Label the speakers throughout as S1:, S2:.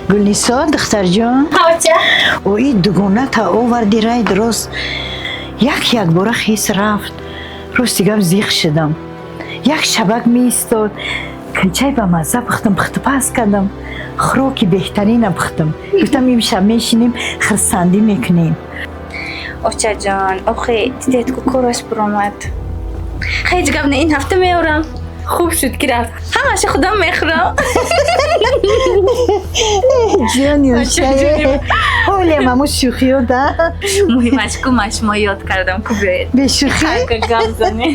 S1: Гулнисо, духтарҷон, ои дугоната оварди, рай дурост як якбора хис рафт. Рости гап, зиқ шудам. Як шабак меистод, кунчай ба мазза пухтам, пухтупаз кардам, хӯроки беҳтарина пухтам. Гуфтам, имшаб мешинем, хирсандӣ мекунем.
S2: Очаҷон, охи дидед ку, кораш буромад. Ҳеҷ гап не, ин ҳафта меорам. Хуб шуд, ки рафт, ҳамаша худам мехӯрам.
S1: Ҷони, ҳолиам ҳамун шӯхиё да.
S2: Муҳимаш ку ман шумо ёд кардам ку, биёед.
S1: Бешӯхӣ.
S2: Гап занем.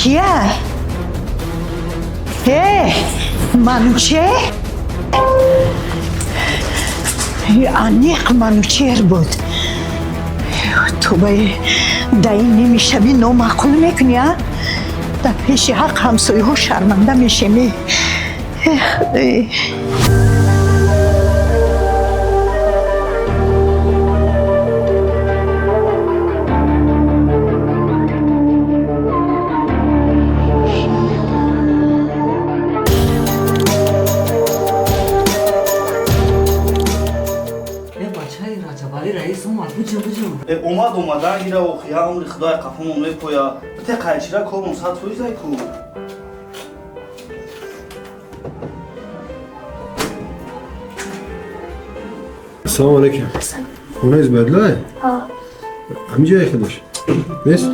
S1: Кия? Э, Манучер? Аниқ Манучер буд. Тобаи, да ин нимишабӣ номаъқул мекунӣ, а? Дар пеши ҳақ ҳамсояҳо шарманда мешемӣ. Худои.
S3: Омад, омадан гира, охи я умри худои қафомон мепоя. Бите қайчира кормон 100% ку.
S4: Салом алейкум. Хонаи Зубайдуллай? Ҳамиҷое худаш? Нест?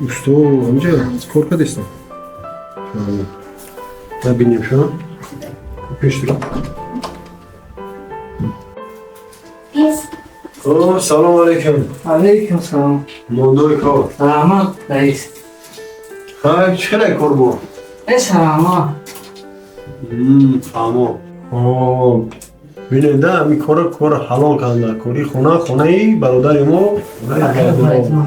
S4: Усто ҳамиҷа кор кардистам? Набинем шумо? Пеш дурам. О, салом алейкум.
S5: Алейкум салом.
S4: Мондои кор.
S5: Раҳмат, раис.
S4: Хай, чӣ хеле кор бо?
S5: Э, салома.
S4: Фаҳмо. О, бинед, ҳамин кора кор ҳалол карда. Кори хона, хонаи бародари мо, хонаи Зубайдулло.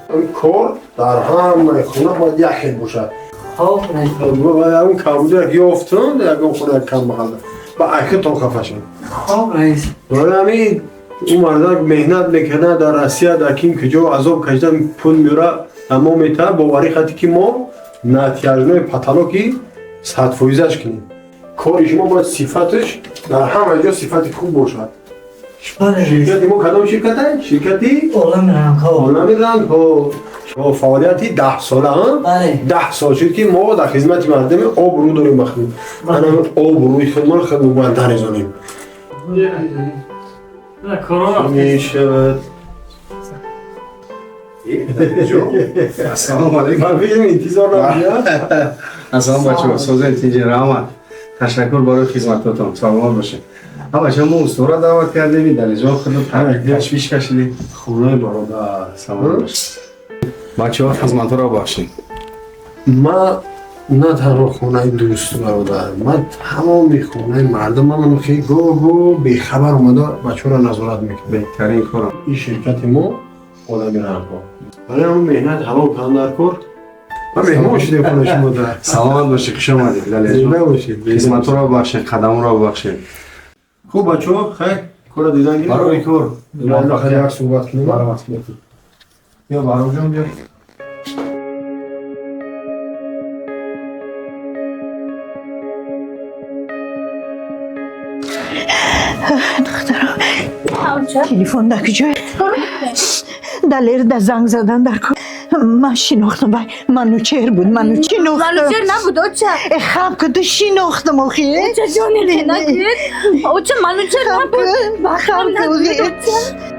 S4: Ҳамин кор дар ҳамаи хона бояд як хел бошад.
S5: Хоб, раис.
S4: Ягон камбудияк ёфтанд, ягон хона кам бахалда. Ба айхитон хафа шуд.
S5: Хоб, раис.
S4: Барои ҳамин ӯ мардак меҳнат мекунад дар Россия, дар ким куҷо азоб кашида пул меёра, мо метавон боварӣ хати ки мо натяжной потолоки 100%-аш кунем. Кори шумо бояд сифаташ дар ҳама ҷо сифати хуб бошад. Ширкати мо кадом ширкат аст? Ширкати
S5: Олами рангҳо.
S4: Олами рангҳо. Бо фаъолияти 10 сола, 10 сол шуд, ки мо дар хизмати мардами обрӯ дорем ба худ. Ана обрӯи худмон худ бояд дарезонем. Мешавад.
S6: Ассалому алайкум.
S4: Ман фикр интизор набудам.
S6: Ассалому бачаҳо, созен, тинҷи, раҳмат. Ташаккур барои хизматотон. Саломат бошед. Ҳа бачаҳо, мо устора даъват кардем, Далиҷон худо ташвиш кашидем.
S4: Хонаи бародар.
S6: Саломат бошед. Бачаҳо, хизматҳоро бахшед.
S4: Ман на танҳо хонаи дӯст, бародар, ман тамоми хонаи мардум, ман хеле гоҳ-гоҳ бехабар омада бачаҳоро назорат мекунам.
S6: Беҳтарин корам.
S4: Ин ширкати мо Олами рангҳо. Барои ҳамон меҳнат ҳалол кунам дар кор. Ман меҳмон шудем хонаи шумо дар.
S6: Саломат бошед, хуш омадед, Далиҷон.
S4: Зинда бошед.
S6: Хизматҳоро бахшед, қадамҳоро бахшед.
S4: Хуб, бачаҳо, хайр, кора дидан гиред.
S6: Барои кор.
S4: Хеле як суҳбат кунем.
S6: Баромад. Биё, Баҳромҷон, биё.
S1: Духтарам, телефон дар куҷое? Далер да занг задан дар ку. Ман шинохтам, вай Манучер буд, ману шинохтам.
S2: Манучер набуд, оча.
S1: Э, хаб ку, ту шинохтам охи.
S2: Оча ҷон, нагӯед. Оча, Манучер набуд.
S1: Хаб ку, охи.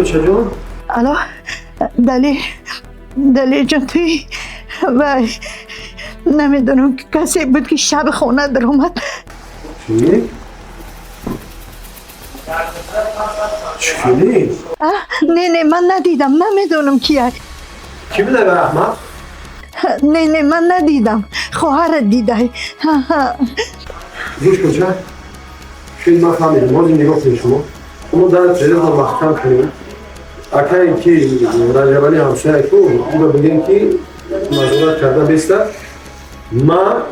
S4: Очаҷон.
S1: Алло, Далер, Далерҷон, туи? Вай, намедонам, касе буд, ки шаби хона даромад.
S4: Чӣ? Чӣ кунӣ?
S1: Не, не, ман надидам, намедонам кия.
S4: Кӣ буда, ба раҳмат?
S1: Не, не, ман надидам, хоҳарат дидай.
S4: Гӯш кун, ча? Шуд, ман фаҳмидам. Ҳозир нигоҳ кунед шумо. Мо дар телефон маҳкам кунем. Акае ки Раҷабали ҳамсоя ку, ӯро бигем, ки назорат карда беста. Ман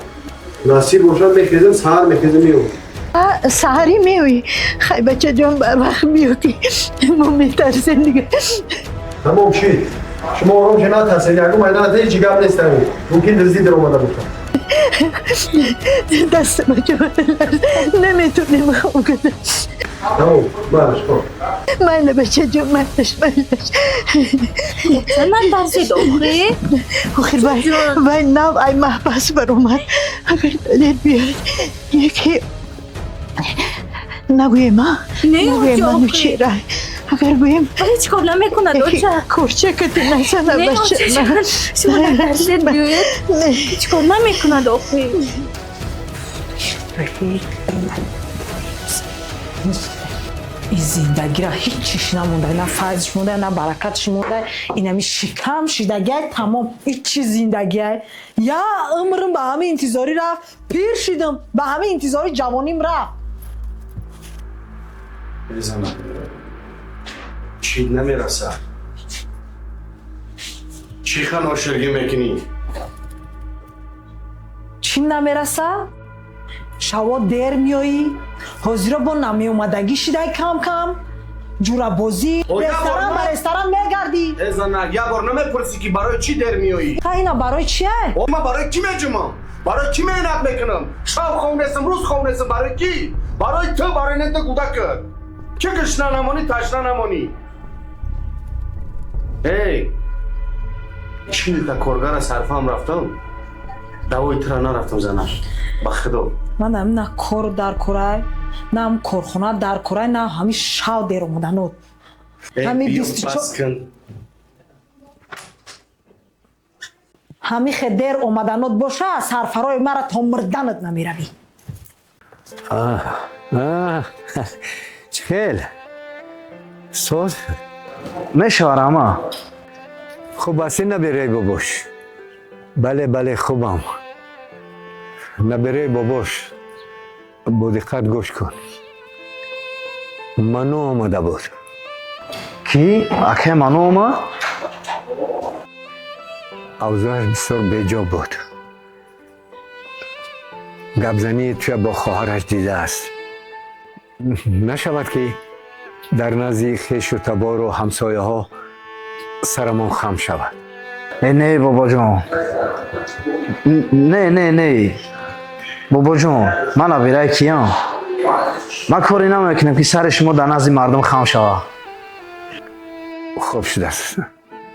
S4: насиб бошад, мехезам, саҳар мехезам, меом.
S1: Саҳарӣ меоӣ? Хай, бачаҷон, барвақт биё, ки мо метарсем дига.
S4: Тамом шид. Шумо ором ша, натарсед, ягон майда ҳеҷ гап нест, мумкин дуздӣ даромада бошад.
S1: Даст бача, наметонем хоб кунам.
S4: Тамом, марш, хоб.
S1: Майли, бачаҷон, майлаш, майлаш.
S2: Натарсед охи.
S1: Охир вай, вай нав ай маҳбас баромад. Агар Далер биёяд, яке нагӯем, а?
S2: Не,
S1: нагӯем
S2: оча, охи.
S1: Манучера. Агар гӯем,
S2: Ҳеҷ кор намекунад, оча.
S1: Курчакати назана,
S2: Не,
S1: бача.
S2: очаҷон, шумо натарсед, биёед.
S1: Не.
S2: Ҳеҷ кор намекунад охи.
S7: Ин зиндагиро ҳеҷ чиш намонда, на файзш монда, на баракатш монда. Инами шикам шидагиай, тамом. Ин чӣ зиндагиай? Я умрм ба ҳамин интизорӣ рафт, пир шидам, ба ҳамин интизори ҷавоним рафт.
S6: Зана, чӣ намераса? Чӣ ханоширгӣ мекунӣ?
S7: Чӣ намераса? Шаво дер меоӣ, ҳозиро бо намеомадагӣ шидай, кам кам ҷурабозӣ, ресторан ба ресторан мегардӣ.
S6: Э, зана, як бор намепурсӣ, ки барои чӣ дер меоӣ?
S7: Ха, ина барои чие?
S6: О, ман барои кӣ меҷумам? Барои кӣ меҳнат мекунам? Шаб хоб нестам, рӯз хоб нестам. Барои кӣ? Барои ту, барои нета кӯдакат, ки гушна намонӣ, ташна намонӣ. Эй, 40-та коргара сарфаам рафтам, давои тура нарафтам, зана, ба худо.
S7: Ман ам на кор дар корай, на ам корхона дар корай, на ҳами шав дер омаданот.
S6: Эй,
S7: ҳами
S6: биё,
S7: 24
S6: бас кун.
S7: Ҳами хе дер омаданот боша, сарфарои мара то мурданат намеравӣ.
S8: Чӣ хел соз?
S3: Мешавад, ама.
S8: Хуб ҳастӣ, набераи бобош? Бале, бале, хубам, набераи бобош. Бо диққат гӯш кун, ману омада буд.
S3: Кӣ? Акай ману омад?
S8: Авзояш бисёр беҷо буд. Гапзании туя бо хоҳараш дидааст. Нашавад, ки дар назди хешу табору ҳамсояҳо сарамон хам шавад.
S3: Э, не, бобоҷон, не, не, не, бобоҷон, ман набираи киям? Ман коре намекунам, ки сари шумо дар назди мардум хам шавад.
S8: Хуб шудааст,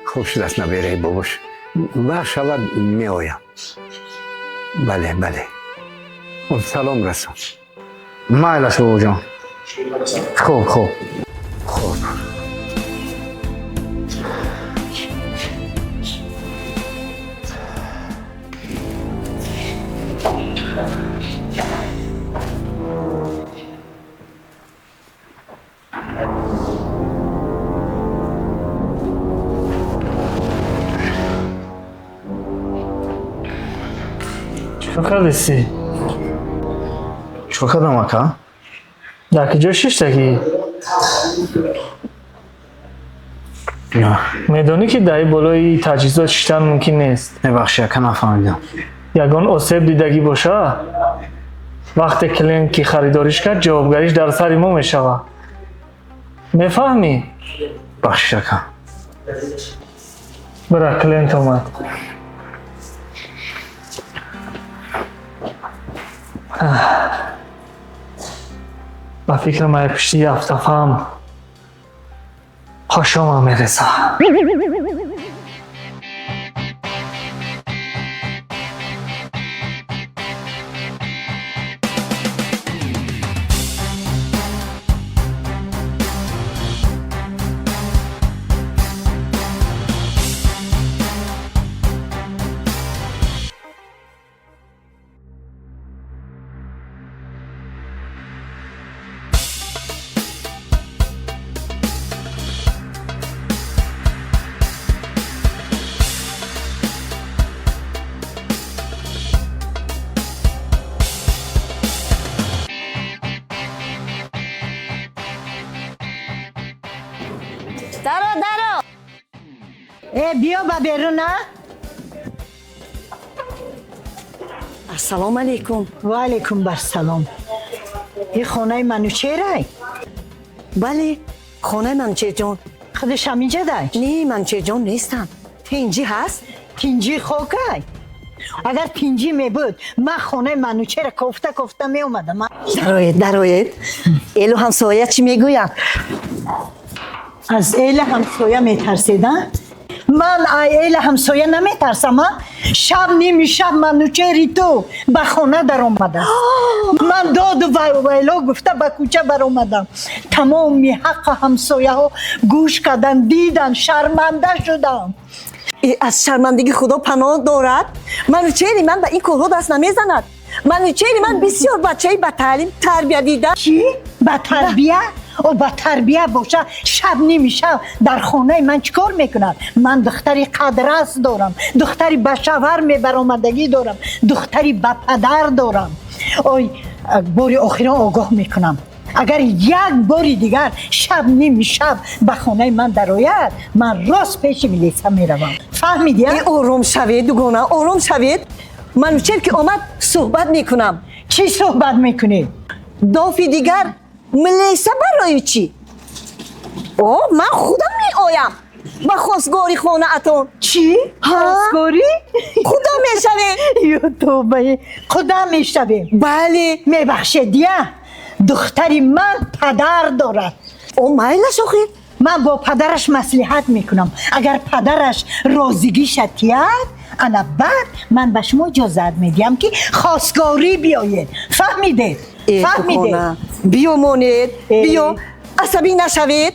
S8: хуб шудааст, набераи бобош. Вақт шавад, меоям. Бале, бале, салом расон.
S3: Майлаш, бобоҷон, хуб, хуб.
S8: Хуб.
S3: Чикор кардеси? Чикор кардам, ака?
S9: Дар куҷо шиштагӣ? Медонӣ, ки дар болои таҷҳизот шиштан мумкин нест?
S3: Мебахши, ака, нафаҳмидам.
S9: Ягон осеб дидагӣ боша, вақте клиент ки харидориш кард, ҷавобгариш дар сари мо мешавад. Мефаҳмӣ?
S3: Бахшиш, ака.
S9: Бира, клиент омад. Ба фикрам, ай пушти ҳафтафаҳам қошомам мереса.
S1: Даро, даро! Э, биё ба беруна.
S10: Ассалому алайкум.
S1: Ва алайкум барсалом. И хонаи Манучерай?
S10: Бале, хонаи Манучерҷон.
S1: Худаш ҳаминҷа дай?
S10: Не, Манучерҷон нестам. Тинҷӣ ҳаст?
S1: Тинҷӣ хокай. Агар тинҷӣ мебуд, ман хонаи Манучера кофта кофта меомадам.
S10: Дароед, дароед. Элу ҳамсоя чӣ мегӯянд?
S1: Аз эла ҳамсоя метарседа? Ман ай эла ҳамсоя наметарсам, а? Шаб, ними шаб Манучери ту ба хона даромадааст. Ман доду вайло гуфта ба кӯча баромадам. Тамоми ҳаққи ҳамсояҳо гӯш кардан, дидан, шарманда шудам.
S10: Аз шармандагӣ Худо паноҳ дорад. Манучери ман ба ин корҳо даст намезанад. Манучери ман бисёр бачаи ба таълим тарбия дида.
S1: Чӣ? Ба тарбия? О, ба тарбия боша, шаб, ними шаб дар хонаи ман чӣ кор мекунад? Ман духтари қадрас дорам, духтари ба шавҳар мебаромадагӣ дорам, духтари ба падар дорам. Ой, бори охирон огоҳ мекунам, агар як бори дигар шаб, ними шаб ба хонаи ман дарояд, ман рост пеши милиса меравам. Фаҳмидӣ?
S10: Ором шавед, дугона, ором шавед. Манучер ки омад, суҳбат мекунам.
S1: Чӣ суҳбат мекунӣ?
S10: Дофи дигар милиса барои чӣ? О, ман худам меоям ба хостгори хонаатон.
S1: Чӣ? Хостгорӣ?
S10: Худо мешавем.
S1: Ё тобае, худо мешавем.
S10: Бале.
S1: Мебахшед, я духтари ман падар дорад.
S10: О, майлаш охир.
S1: Ман бо падараш маслиҳат мекунам. Агар падараш розигиша тияд, ана баъд ман ба шумо иҷозат медиҳам, ки хостгорӣ биёед. Фаҳмидед? Фаҳмидед?
S10: Биё, монед, биё, асабӣ нашавед.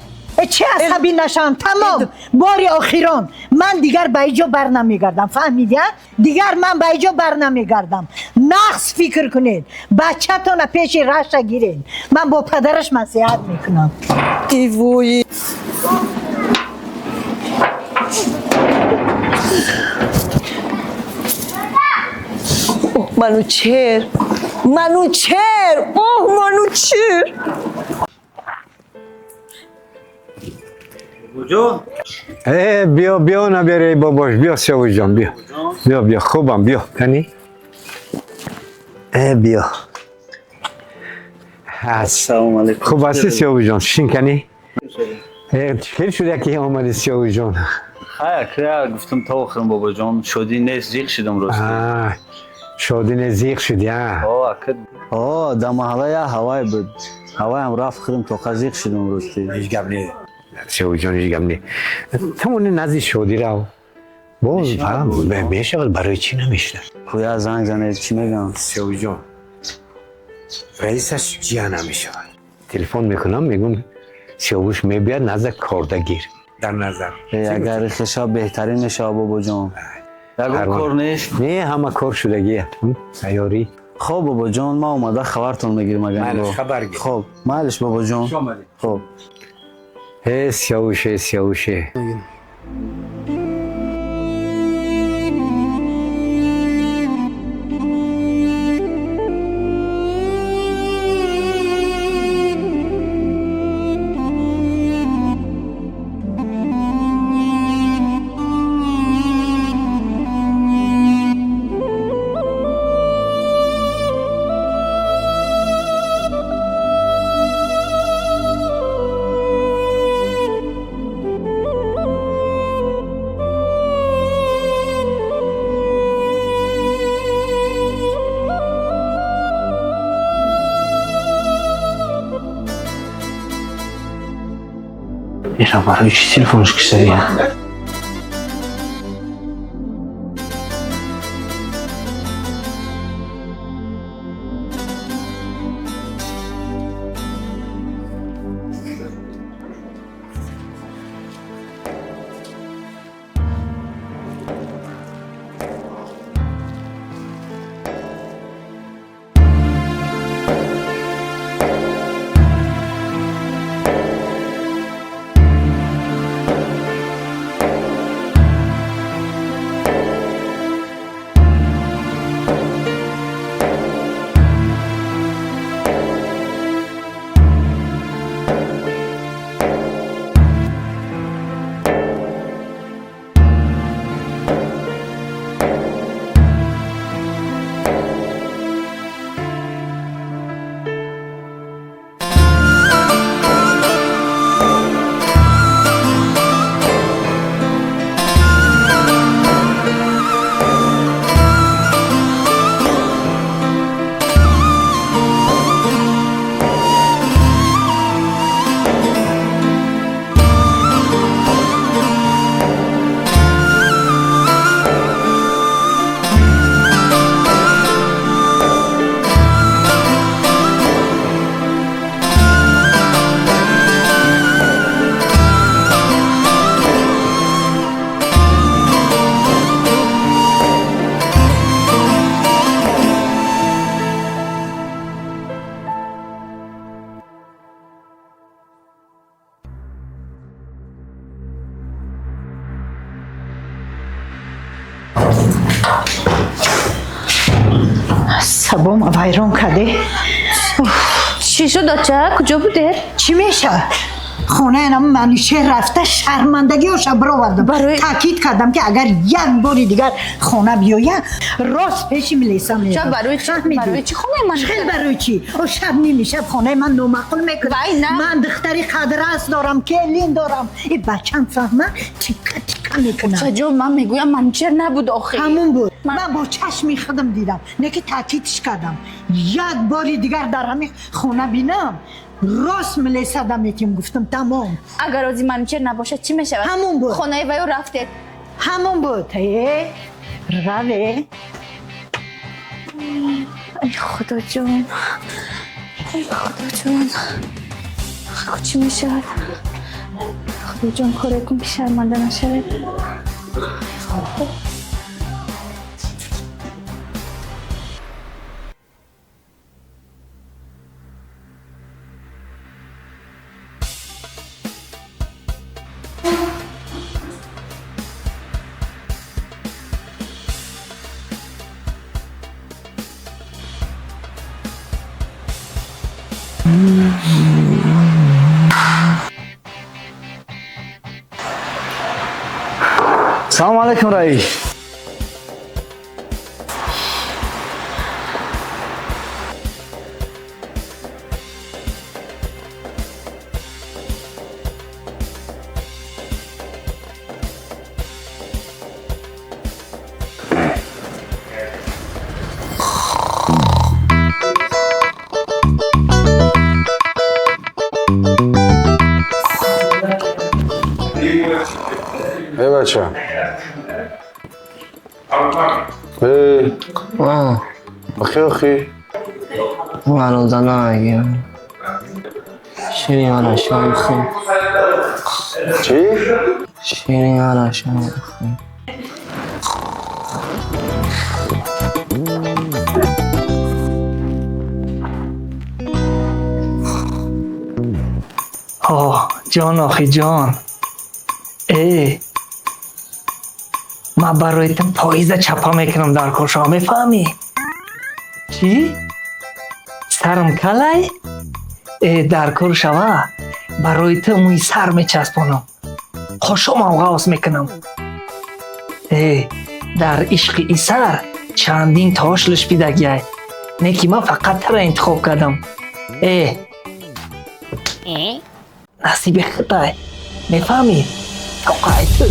S1: Чӣ асабӣ нашавам? Тамом, бори охирон, ман дигар ба иҷо бар намегардам. Фаҳмидӣ? Дигар ман ба иҷо бар намегардам. Нағз фикр кунед, бачатона пеши раша гиред. Ман бо падараш маслиҳат мекунам.
S10: Ивои, Манучер, Манучер, оҳ, Манучер.
S8: Э, биё, биё, набераи бобош, биё, Сиёвушҷон, биё. Биё, биё, хубам, биё. Кани? Э, биё.
S11: Ассалому алайкум.
S8: Хуб ҳастӣ, Сиёвушҷон? Шин, кани? Э, хел шуд, яке омадӣ, Сиёвушҷон.
S11: Хай, акра гуфтам то охирам, бобоҷон, шодӣ нест, зиқ шидам рости.
S8: Шодӣ не, зиқ шудӣ, а?
S11: О, ака, о, дар маҳалла як ҳавай буд. Ҳаваям рафт, хӯрдам, тоқа зиқ шидам рости.
S8: Ҳеҷ гап не. Сиёвушҷон, ҳеҷ гап не. Тамони назди шодӣ рав. Боз мешавад, барои чӣ намешавад?
S11: Кӯя занг занед, чӣ мегӯям?
S8: Сиёвушҷон, раисаш ҷия намешавад. Телефон мекунам, мегӯм Сиёвуш мебиёд, назар кордагир. Дар назар.
S11: Агар хеша беҳтарин мешавад, бобоҷон. Ягон кор нест?
S8: Не, ҳама кор шудагия. Тайёрӣ.
S11: Хоб, бобоҷон, ман омада хабартон мегирам агар.
S8: Майлиш, хабар гир.
S11: Хоб, майлиш, бобоҷон. Хоб.
S8: Э, Сиёвуше, Сиёвуше.
S3: Ира барои чӣ телефонш кишади?
S1: Сабом вайрон карде.
S2: Чӣ шуд, оча? Куҷо будед?
S1: Чӣ мешавад? Хонаи нам Манучеҳр рафта, шармандагиҳоша бировардам. Таъкид кардам, ки агар як бори дигар хона биёя, рост пеши милиса
S2: Ча, барои чӣ? Барои чӣ хонаи ман?
S1: Хел барои чӣ? О, шаб ними шаб хонаи ман номаъқул мекунад.
S2: Вай, на.
S1: Ман духтари қадрас дорам, келин дорам. И бачам фаҳма, тикка тикка мекунад.
S2: Очаҷон, ман мегӯям, Манучеҳр набуд охир.
S1: Ҳамун буд. Ман бо чашми худам дидам, не ки таъкидш кардам. Як бори дигар дар ҳамин хона бинам, рост милисада метим, гуфтам, тамом.
S2: Агар ози Манучеҳр набошад, чӣ мешавад?
S1: Ҳамун буд.
S2: Хонаи ваё рафтед.
S1: Ҳамун буд. Э, раве.
S2: Ай, Худоҷон, ай, Худоҷон, чӣ мешавад? Худоҷон, коре кун, ки шарманда нашавед.
S3: Салому алайкум, раис.
S12: Эй, бача. Эй. Охи, охи.
S5: Бародарам мегирам. Шири арашам хӯр.
S12: Чӣ?
S5: Шири арашам хӯр.
S9: Оҳ, ҷон, охи ҷон. Э, ман барои ту поиза чапа мекунам дар коршо, мефаҳмӣ? Чӣ? Сарам калай? Э, дар кор шава, барои ту мӯи сар мечаспонам. Қошомам ғавс мекунам. Э, дар ишқи исар чандин тош лишпидагиай. Не ки ман фақат тура интихоб кардам. Э, насиби худай. Мефаҳмӣ? Тоқаи ту.